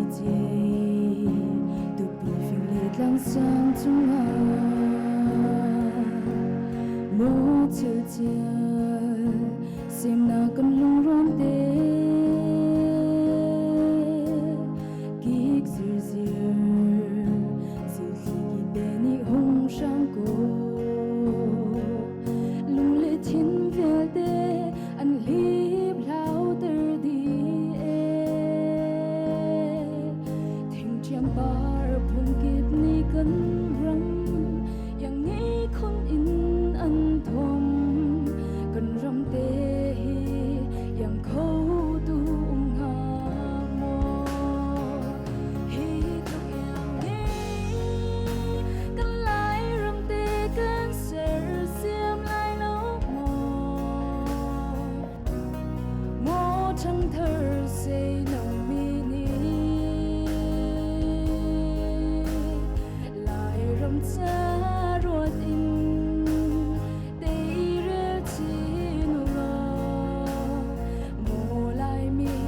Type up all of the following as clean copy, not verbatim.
Cicici tupi fing le tlang sang cungah maw chilchial semnak kan lungrawn te kik zirzir zilthli ki te nih hung hrang ko lung le thin vialte an hlip hlauter dih e thingṭiam par phunkip nih kan ram iang ngei khun in an thom kan ram te hi iang kho tu um hnga maw hi tluk iang ngei kan lai ram te kan sersiam lai lo maw maw ṭhangthar seino mi nih Lairam ca ruat in teirel chin u law maw Laimi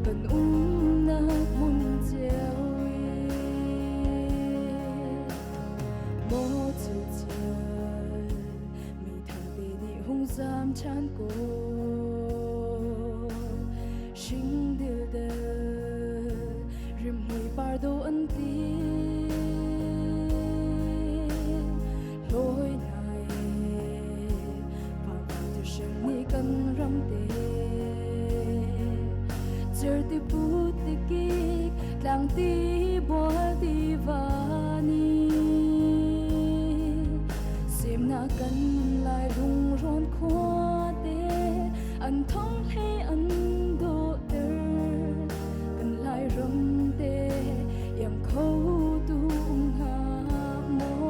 kan umnak hmun cio i maw chichial mi thangte nih hung zam ṭhan ko hring dildel rimhmui par do an ti hlawi hna e parvar ti hring nih kan ram te certi put ti kik tlang ti bual ti va ni semnak kan lai lungrawn khua te an thong hlei an dawhter kan lai ram te iang kho tu um hnga maw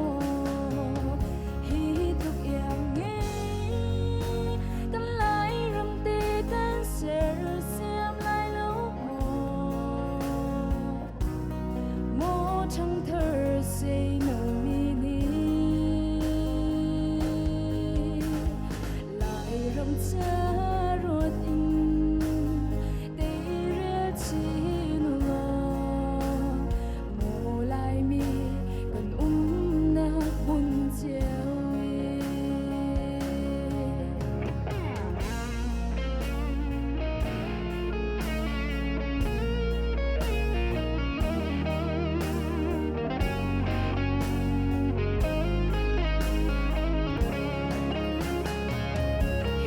hi tluk iang ngei kan lai ram te kan sersiam lai lo maw maw ṭhangthar seino mi nih Lairam ca ruat in teirel chin u law maw Laimi kan umnak hmun cio i.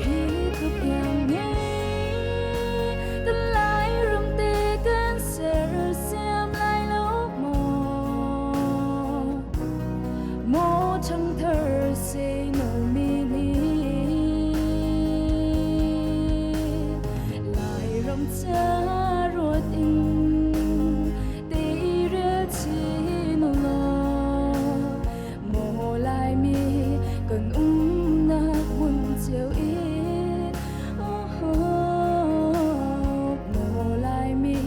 Hi tluk iang ngei kan Lairam te kan sersiam lai lo maw? Maw ṭhangthar seino mi nih Lairam ca ruat in teirel chin u law Maw Laimi kan umnak hmun cio in oh, maw Laimi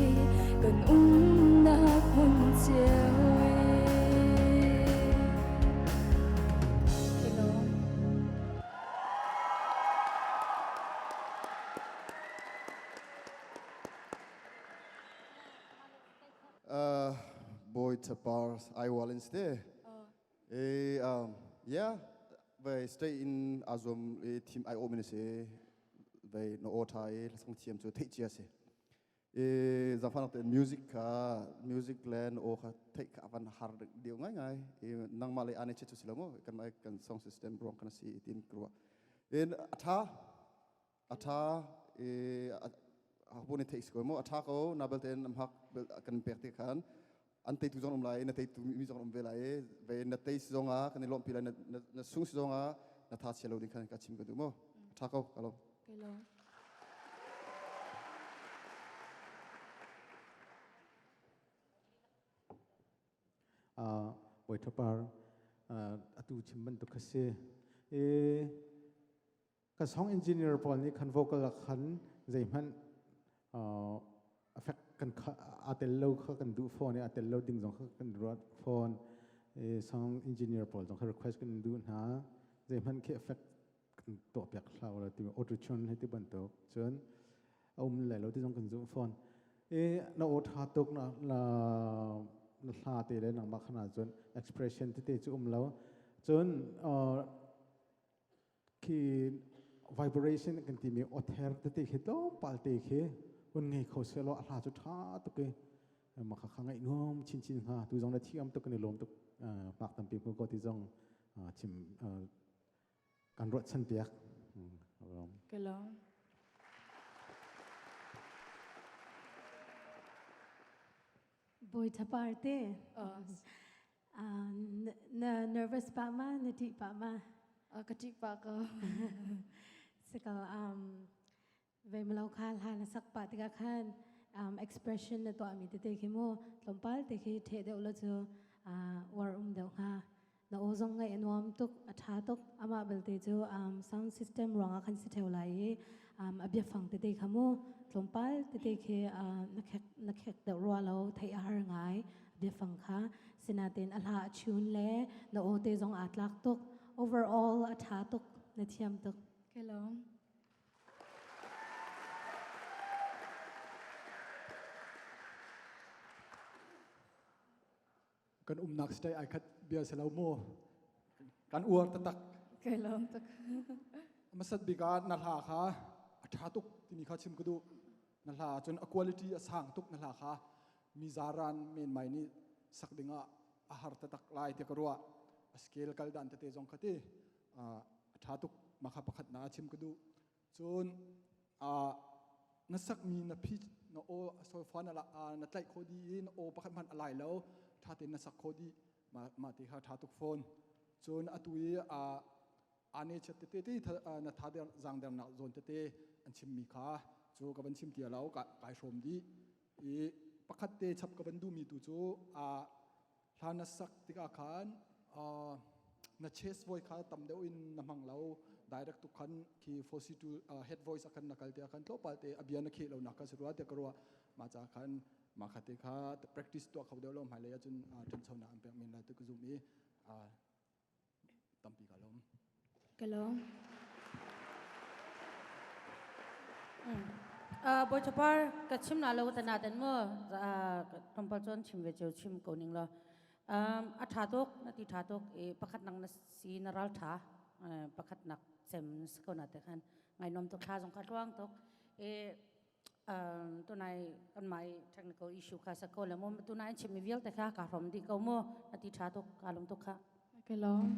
kan umnak hmun cio in. Hello. Boy Chapar I Wallens te. E yeah vai stay in azum e team I o min se vai no o tha e lasang thiam chu thei chia se e zafanak te music kha music le no o kha thei kha avan har deu ngai ngai e nangma le ane che chu silo mo kan mai kan song system rong kan si tin krua en atha atha e habu ni theih ko mo atha ko na belte nam hak kan pek te khan an tei tu zong um lai na tei tu mi zong um ve lai ve na tei si zong ah kan i lawmpi lai na sung si zong ah na tha chia lo ding khan ka chim ka du mo tha ko ka lo. Ka lo. Bawi Thapar, atu chim bantuk kha si e Ka song engineer pawl nih khan vocal ah khan zeihmanh effect kan aa tel lo kha kan duh fawn i aa tel lo ding zong kha kan ruat fawn. Song engineer pawl zong kha request kan duh hna. Zeihmanh khi effect kan tuah piak hlah ulaw ti auto tune hei ti bantuk cun a um lai lo ti zong kan zumh fawn. I na aw ṭha tuk na na na hla te le nangmah khan ahcun expression tete cu um lo. Cun khi vibration kan timi awther tete khi tlawmpal te khi hun ngei kho sehlaw a hla cu ṭha tuk i mah kha kha ngaih nuam chinchin hnga. Tu zong na thiam tuk kan i lawm tuk hmak tampi hmu ko ti zong chim kan ruahchan piak. Ka lawm. Bawi Thapar te. Na nervous pa ma na ṭih pa ma? Ka ṭih pa ko. Siko ve malo kha hla na sak pa tikah khan expression na tuah mi tete khi mu tlawmpal te khi the deuh lo cu war um deuh hnga. Na aw zong ngaih a nuam tuk, a ṭha tuk. Amah belte cu sound system ruangah khan si ṭheo lai i a biafang tete kha mu tlawmpal tete khi na khek deuh rua lo, theih a har ngai biafang kha. Sinain a hla a tune le na aw te zong aa tlak tuk. Overall a ṭha tuk, na thiam tuk. Ka lawm. Kan umnak state ai khat bia si lo mu kan uar taktak. Kai lawm tuk. Masat bik ah na hla kha a tha tuk timi kha chim ka duh. Na hla cun a quality a sang tuk. Na hla kha mi zaran men mai nih sak ding ah a har taktak lai ti ka ruah. A scale kal dan tete zong kha ti a tha tuk. Ma kha pakhat na chim ka duh. Cun na sakmi na pitch, na aw solfa na na tlaih kho dih i na aw pakhat hmanh a lai lo, ṭha tein na sak kho dih. Mah ti kha ṭha tuk fawn. Cun atu i ane chiat tete ti na tha der zangdernak zawn tete an chimmi kha cu ka van chim tia lo, kai hrawm dih i pakhat te chap ka van duhmi tu cu hla na sak tikah khan na chest voice kha tam deuh in na hmang lo. Direct tuk khan khi 4C2 head voice a khan na kal te khan tlawpal te a bia na kheh lo nak kha si rua te ka rua. Ma cha khan ma kha te kha practice tuah kho deuh lo, hmai lei ahcun ṭhancho na an pek men lai tu ka zum i tampi ka lawm. Ka lawm. Bawi Chapar, ka chim na lo ta na ten mo tlawmpal cun chim ve cheu chim ko ning lo. A tha tuk na ti tha tuk i pakhat nak na si, na ral tha pakhat nak cem si ko na te khan ngai nom tuk, thla zong kha tluang tuk i tunai kan mai technical issue kha sa ko le mo tunai chim mi vialte kha ka hrom di ko mu, na ti tha tuk, ka lum tuk kha. Ka lawm.